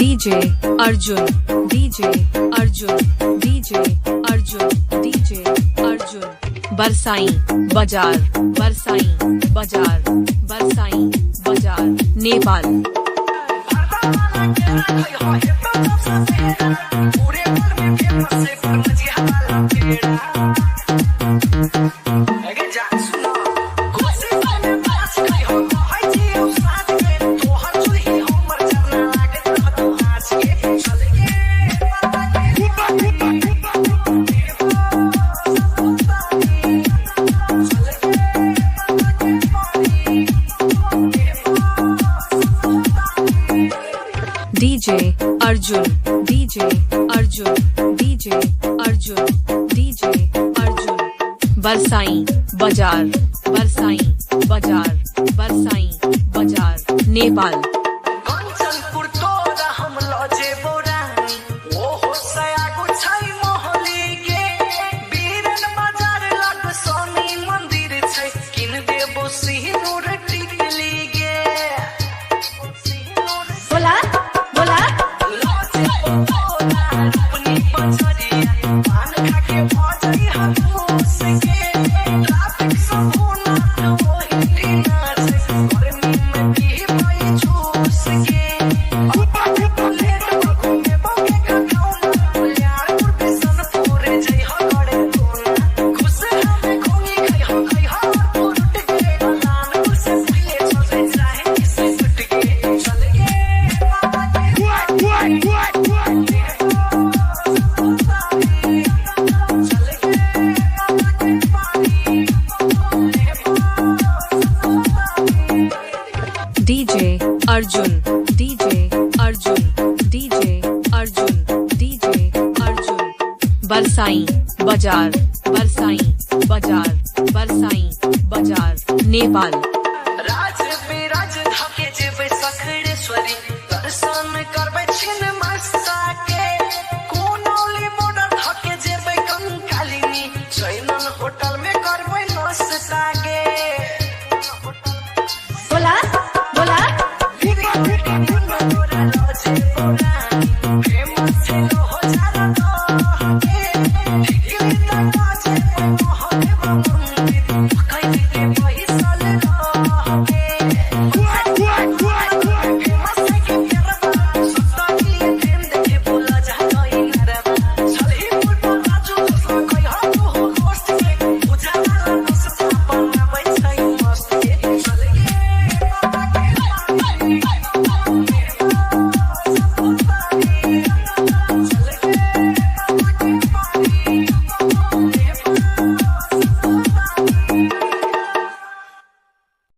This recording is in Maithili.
DJ Arjun, DJ Arjun, DJ Arjun, DJ Arjun. Barsai Bazaar, Barsai Bazaar, Barsai Bazaar, Nepal. DJ Arjun, DJ Arjun, DJ Arjun, DJ Arjun. Barsai Bazaar, Barsai Bazaar, Barsai Bazaar, Nepal. Kanchanpur तोरा हम लऽ जेबो रानी, ओहो सयागो छै मोहली गे। बीरन बाजार लग सोनी मंदिर छै, किन देबो सिंदूर टिकली गे। बोला बोला। लऽ जेबो तोरा अपनी पछरिया, पान खाके भऽ जइहा खुश गे। ट्रैफिक सब होना ओही ठिना छै, गर्मी में पीबै जूस गे। लेट घुमेबो के खखौना, कल्याणपुर बिशनपुर जइहा करे कोना। खुश हमे घूमी खइहा खइहा पुरुट गे, लानपुर से पहिले चल चाहे किसे टूट गे। चल गे बाबा के चल गे बाबा के पानी। DJ Arjun, DJ Arjun, DJ Arjun, DJ Arjun. Barsai Bazaar, Barsai Bazaar, Barsai Bazaar, Nepal.